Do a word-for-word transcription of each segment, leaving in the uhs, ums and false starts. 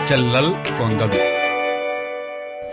Cellal ko ngalu.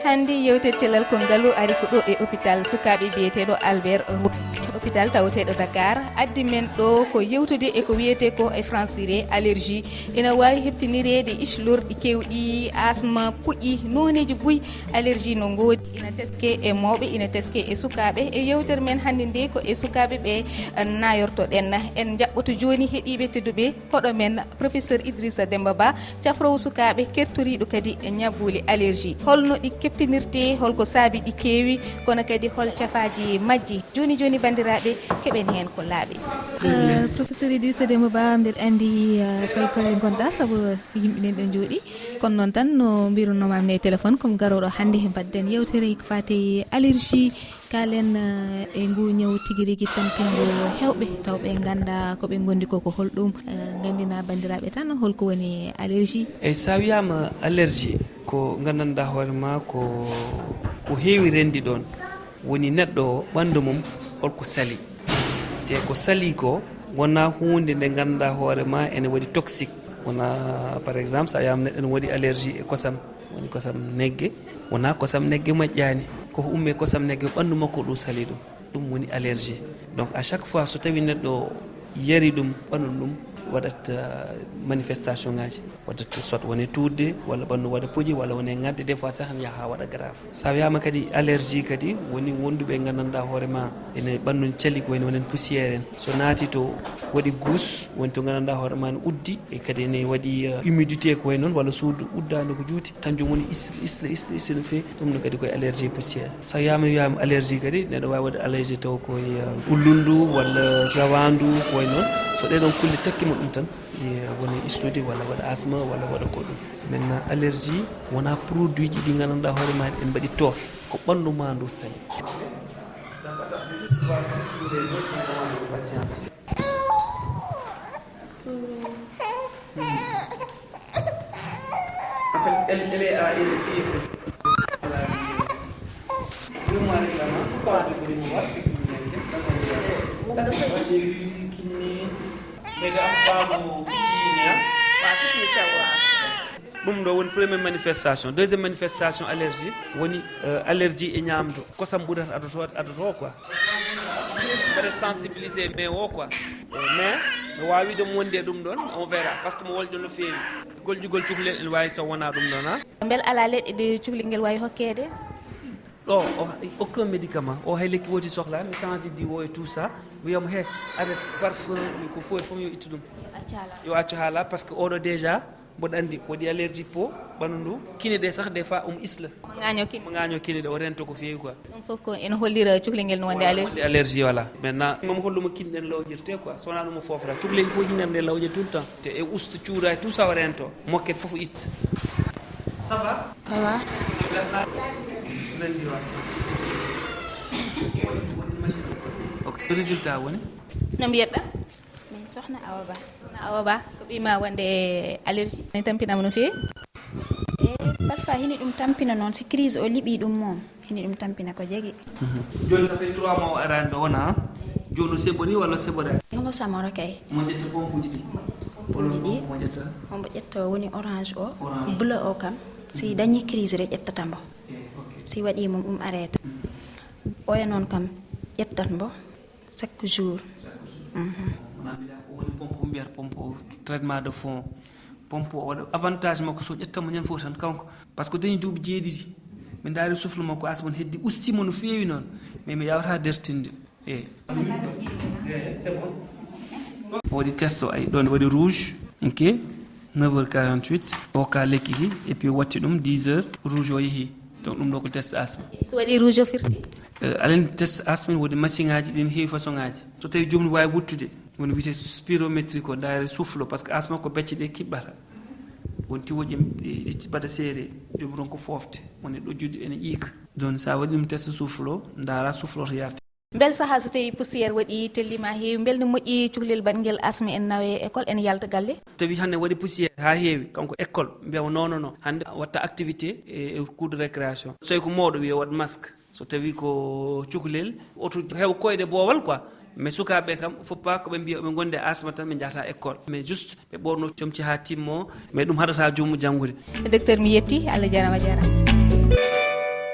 Hannde yewtere cellal ko ngalu ari ko ɗo e hôpital sukaaɓe biyeteeɗo Albert Roux. Hôpital taweteeɗo Dakar addi men ɗo ko yewtude e ko wiyetee ko e franciré allergie. Ina waawi heɓtinireede islorɗi keewɗi, asma, puƴi, nooneeji buy. Allergie no ngoodi, ina teske e mawɓe, ina teske e sukaaɓe. E yewtere men hannde nde ko e sukaaɓe ɓe nayortoɗen. En njaɓɓoto jooni heɗiiɓe tedduɓe koɗo men, professeur Idrissa Demba Ba, cafroowo sukaaɓe, kertoriiɗo kadi e ñabbuuli allergie. Holno ɗi keptinirtee, holko saabi ɗi keewi, kono kadi hol cafaaji majji? Jooni jooni, banndiraaɓe, keɓen heen ko laaɓi. Eh, professeur Idrissa Demba Ba, mbeɗa anndi, eh, koye golle ngonɗaa, sabu yimɓe nen ɗo njooɗi. Kono noon tan, no mbirunomaami ne e téléphone, comme garooɗo hannde, he mbaɗden yewtere ko faati e allergie. Kaalen, eh, e ngu ñaw tigi rigi tampiingu heewɓe, taw ɓe ngannda ko ɓe ngondi ko, ko holɗum, eh, nganndina banndiraaɓe tan holko woni allergie. Eyi, so a wiyaama allergie, ko nganndanɗaa hoore ma ko, ko heewi renndi ɗoon, woni neɗɗo o ɓanndu mum holko sali. Te ko sali ko wonaa huunde nde nganndanɗaa hoore ma ene waɗi toxique. Wonaa, par exemple, so a wiyaama neɗɗo ene waɗi allergie e kosam, woni kosam negge, wonaa kosam negge moƴƴaani, ko ummii e kosam negge, ɓanndu makko ɗum sali ɗum. Ɗum woni allergie. Donc, à chaque fois, so tawi neɗɗo yari ɗum, ɓanndu ɗum waɗat, euh, manifestation ngaji. Waɗat soit wone tuurde, walla ɓanndu waɗa poƴi, walla wone ŋadde, des fois sah ne yaha haa waɗa grave. So a wiyaama kadi allergie kadi, woni wonduɓe nganndanɗaa hoore ma ene ɓanndu cali ko wayno wonen poussière en. So naati to waɗi guus, woni to nganndanɗaa hoore ma ne uddi, e kadi ene waɗi, euh, humidité ko way noon, walla suudu uddaande ko juuti, tan joom woni isla, isla, isla, isla no feewi. Ɗum no kadi koye allergie poussière. So a wiyaama, wiyaama allergie kadi, neɗɗo waawi waɗde allergie taw koye, euh, ullundu walla rawaandu, ko way noon. So ɗee ɗoon kulle takkii mo ɗum tan, e, woni isnude walla waɗa asma walla waɗa ko ɗum. Maintenant, allergie wonaa produit ji ɗi nganndanɗaa hoore ma en mbaɗi tooke, ko ɓanndu ma ndu sali. So, en fait, elle, elle est à, elle est fille, en fait. Elle a deux mois récemment, trois jours pour le mois, qu'est-ce que vous inquiète? Ça, c'est moi, j'ai vu kiné. Mais da am faamu kiné, hein? Ɗum ɗo woni première manifestation. Deuxième manifestation allergie woni, euh, allergie e ñaamdu. Kosam ɓurata adotoo, adotoo quoi. Peut-être sensibiliser mais o quoi. Mais no waawi ɗum wonde ɗum ɗon, on verra. Parce que mo wolƴo no feewi. Goljugol cukalel ene waawi taw wonaa ɗum ɗon, ha? Mbel alaa leɗɗe ɗe cukalel ngel waawi hokkeede? Ɗo, o, aucun médicament. O hay lekki woti sohla, mi change di o et tout ça. Mi wiyamo, he, arrête parfum, ko fof, fof yo ittu ɗum. Yo accu haala. Yo accu haala, parce que oɗo déjà, mboɗo anndi, waɗi allergie po, ɓanndu ndu. Kiné ɗe sah, des fois, omo isla. Mo ŋaaño kiné. Mo ŋaaño kiné ɗe, o rento ko feewi quoi. Ɗum fof ko ene hollira cukalel ngel no wonde allergie. Wonde allergie, voilà. Maintenant, mamo hollumo kiné ɗen lawƴirte quoi. So wonaa ɗum o foofra. Cukalel fof hinere nde lawƴe tout le temps. Te e usta cuuraay, tout ça o rento. Moquette fof o itta. Ça va? Ça va. Ok. Résultat woni? No mbiyetɗa? Min sohna Awa Ba. Sohna Awa Ba, ko ɓii ma wonde allergie? Ne tampinama no feewi? E parfois hini ɗum tampina noon, si crise o liɓi ɗum moom, hini ɗum tampina ko jegi. Mhm. Jooni ça fait trois mois o araani ɗo wona, ha? Jooni o seɓori walla o seɓoraani? Omo samora kay. Omo ƴetta pompuuji ɗi? Pompuuji ɗi. Omo ƴetta? Omo ƴetta o woni orange o, orange. Bleu o kam, si dañi crise re ƴettata mbo. Eh, ok. Si waɗi mum ɗum arrêta. Mhm. Oya noon kam ƴettat mbo chaque jour. Chaque jour. Mhm. Wona mbiɗa ko woni pompe o mbiyata pompe o traitement de fond. Pompe o waɗa avantage makko so ƴetta mo ñande fof tan kanko. Parce que dañi duuɓi jeeɗiɗi. Mi ndaari souffle makko asma on heddi usti mo no feewi noon. Mais mi yawata dertinde. Eh. O waɗi test o, ay, ɗon waɗi rouge, ok, neuf heures quarante-huit, o ka lekki ki, et puis o watti ɗum dix heures, rouge o yehi. Donc ɗum ɗo ko test asma. So waɗi rouge o firti? Eh, aɗa anndi test asma ne woodi machine aji, ɗin heewi façon aji. So tawi joomum waawi wuttude, woni wiyetee spirométrie ko ndaare souffle, parce que asma ko becce ɗe kiɓɓata. Won tiwoji ɗi, ɗi mbaɗa seere, joomum ronka foofde, woni ɗojjude ene ƴiika. Donc sa waɗi ɗum test souffle o, ndaara souffle o to yarata. Mbel sahaa so tawi poussière waɗi, tellima heewi, mbel no moƴƴi cukalel baɗngel asma en nawe école en yalta galle? Tawi hannde waɗi poussière haa heewi, kanko école, mbiyamo non, non, non. Hannde watta activité e, e cours de récréation. So tawi ko mawɗo wiya waɗ masque. So tawi ko cukalel, oto heew koyɗe boowal quoi. Mais sukaaɓe kam, faut pas ko ɓe mbiya ɓe gonde asma tan ɓe njahata école, mais juste ɓe ɓorno comci ha timmo, mais ɗum haɗata joomum janngude. Docteur, mi yetti, Allah jarama, jarama.